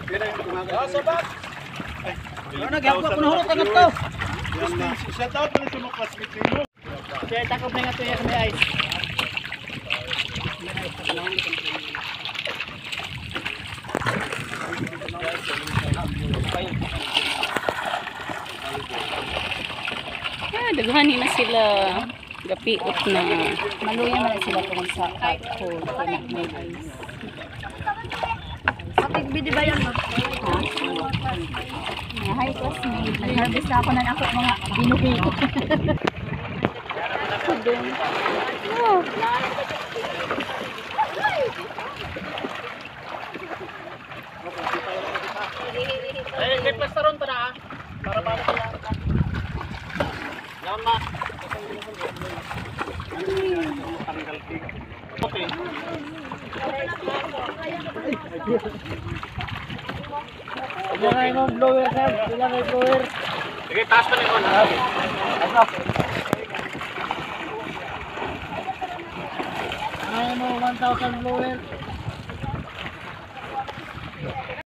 Sabat. Ano nagyapon ko nahurot ang to. Shout out na sa mga classmates ninyo. Kaya takop na nga to yan may ice. Ah, daghani na sila. Gapiot na. Maluya man na sila tungod sa cold kaya na may ice. Bidi ba yan? Mga hi classmate, nag-harvest na ako ng ako mga binuhi. Oh. Eh, may plastaron pa na ah. Para para sila. Yan ma. Okay. Wala na yung blower sir. Wala na yung blower. Sige, taas pa nito. Ano mo 1,000 blower.